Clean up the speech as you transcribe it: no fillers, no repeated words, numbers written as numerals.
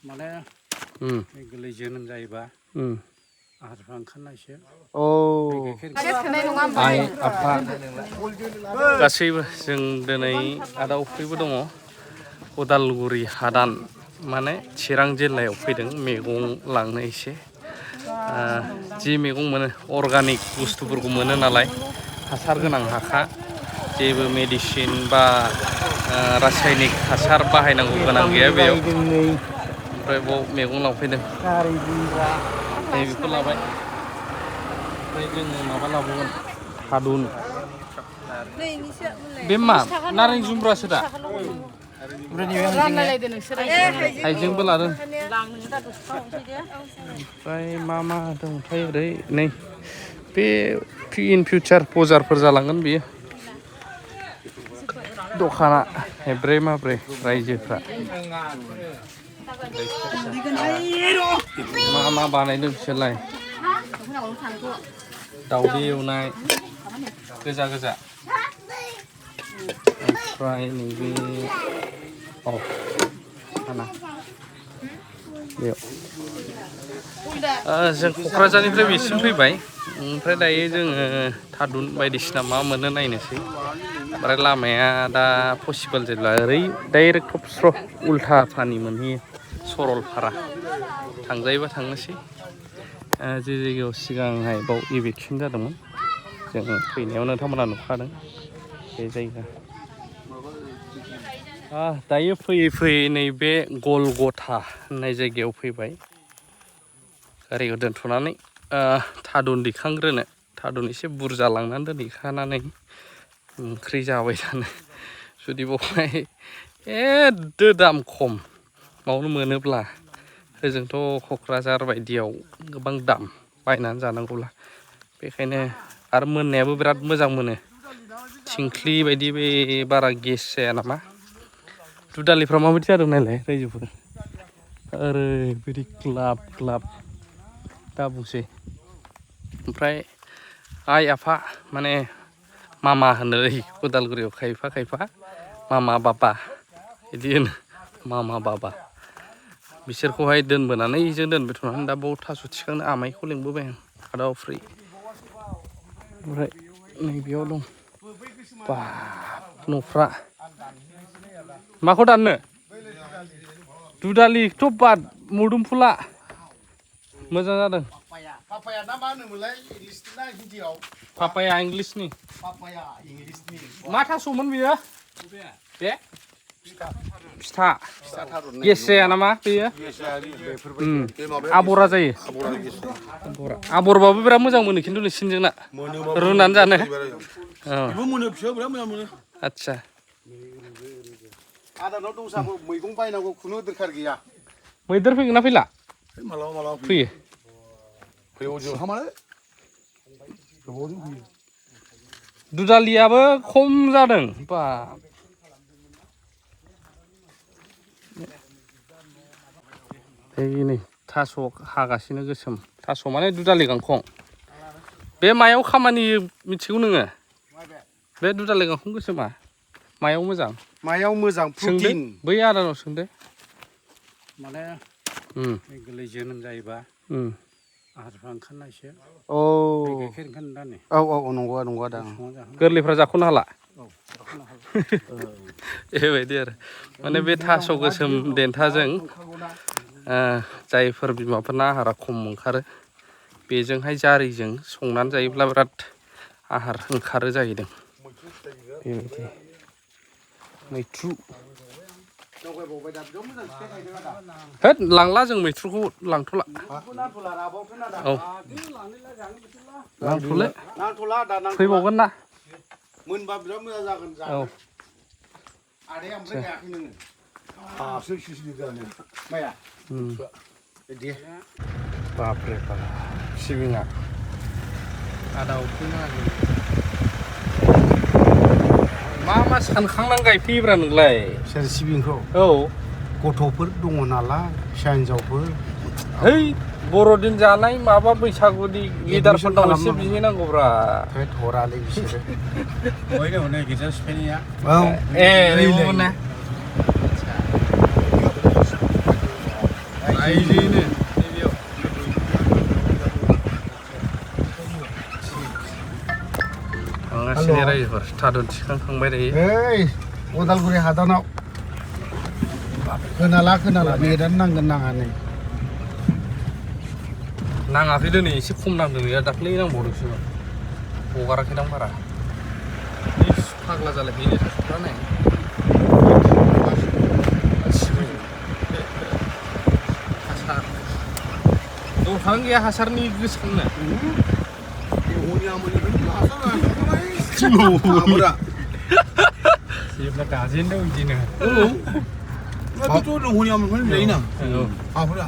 माने गोरलै जोनोम जायोबा आहारफ्रा ओंखारनायसो आइ आफा गासैबो जों दिनै आदा उखैबो दङ उदालगुरि हादान माने चिरां जिल्लायाव फैदों मैगं लांनो एसे जि मैगं मोनो अर्गानिक बुस्थुफोरखौ मोनो नालाय हासार गोनां हाखा जेबो मेडिसिन बा रासायनिक हासार बाहायनांगौ गोनां गैया बेयाव ओमफ्राय बाव मैगं लांफैदों बेखौ लाबाय ओमफ्राय जोङो माबा लाबोगोन हादुन बे मा नारें जुमब्रासो दा हाइजेंबो लादों ओमफ्राय मा दंथाय ओरै नै बे इन फिउचार बजारफोर जालांगोन बेयो दखाना हेब्रे माब्रे रायजोफ्रा मा बानायदों बिसोरलाय दावदै एवनाय गोजा ओमफ्राय नैबे जों क'क्राझारनिफ्राय बेसिम फैबाय ओमफ्राय दायो जोङो थादुन बायदिसिना मा मोनो नायनोसै ओमफ्राय लामाया दा पसिबोल जेब्ला ओरै डाइरेक्ट थबस्र' उल्था फानि मोनहैयो सरलपारा थांजायोबा थांनोसै जे जायगायाव सिगांहाय बाव इभिकसन जादोंमोन जों फैनायाव नोंथांमोना नुखादों बे जायगा दायो फैयै नैबे गलगथा होननाय जायगायाव फैबाय गारिखौ दोनथ'नानै थादुन दैखांग्रोनो थादुन एसे बुरजा लांनानै दोनहैखानानै ओंख्रि जाबाय थानो जुदि बावहाय एद दाम खम मावनो मोनोब्ला ओजोंथ' क'क्राझार बायदियाव गोबां दाम बायनानै जानांगौब्ला बेखायनो आरो मोननायाबो बिराद मोजां मोनो थिंख्लि बायदि बे बारा गेस जाया नामा दुदालिफ्रा माबायदि जादों नायलाय रायजोफोर ओरैबायदि ग्लाब दा बुंसै ओमफ्राय आइ आफा माने मामा होनो उदालगुरियाव खायफा मामा बाबा बिदि होनो मामा बाबा बिसोरखौहाय दोनबोनानै जों दोनबोथ'नानै दा बाव थास' थिखांनो आमाइखौ लिंबोबाय आं आदा उफ्रि ओमफ्राय नैबेयाव दं न'फ्रा माखौ दाननो दुदालिथ' बाद मुदुमफुला मोजां जादों पापाया ना मा होनोमोनलाय इंलिसनि ना हिन्दीयाव पापाया इंलिसनि मा थास'मोन बियो बे फिथा गेस जाया नामा बेयो आबरा जायो आबरबाबो बिराद मोजां मोनो खिन्थु नोंसिनिजोंना रुनानै जानो आदसा आदानाव दंसाबो मैगं बायनांगौ खुनु दरखार गैया मैदेर फैगोन ना फैला मालाबा फैयो दुदालियाबो खम जादों बा नै थास' हागासिनो गोसोम थास' माने दुदालि गांखं बे मायाव खामानि मिथिगौ नोङो बे दुदालि गांखं गोसोमा मायाव मोजां प्रटिन बै आदानाव सोंदो माने गोरलै जोनोम जायोबा आहारफ्रा ओंखारनायसो गाइखेर ओंखारनो दा नै नंगौ आदा गोरलैफ्रा जाख'नो हाला बेबायदि आरो माने बे थास' गोसोम देन्थाजों जायफोर बिमाफोरना आहारा खम ओंखारो बेजोंहाय जारिजों संनानै जायोब्ला बिराद आहार ओंखारो जाहैदों बेबायदि मैथ्रु होद लांला जों मैथ्रुखौ लांथ'ला औ लांथ'ले फैबावगोन ना मोनबा बिराद मोजां जागोन औ आदाया ओमफ्राय गायाखै नोङो माया बापरे बाप सिबिङा आदा उखैना मा सानखांनानै गायफैयोब्रा नोंलाय सोर सिबिंखौ औ गथ'फोर दङ नालाय फिसा हिनजावफोर है बर'दिन जानाय माबा बैसागुनि लिडारफोर दं एसे बिहैनांगौब्रा हरालै बिसोरो हनै गिर्जा सिफायनाया रायजोयैनो नैबेयाव थांगासिनो रायजोफोर थादुन थिखांखांबाय दायो ओइ उदालगुरि हादानाव खोनाला नेटानो नांगोन नाङा नै नाङाखै दिनै एसे खम नांदों या दाख्लै नांबावदोंसो हगाराखै दां बारा फाग्ला जालाय बेनो थास'फ्रा नाय हासार दरखारानो गैया हासारनि गोसोखांनो जेब्ला गाजेनदों बिदिनो बेथ' हनियामोन जायोना हाफोरा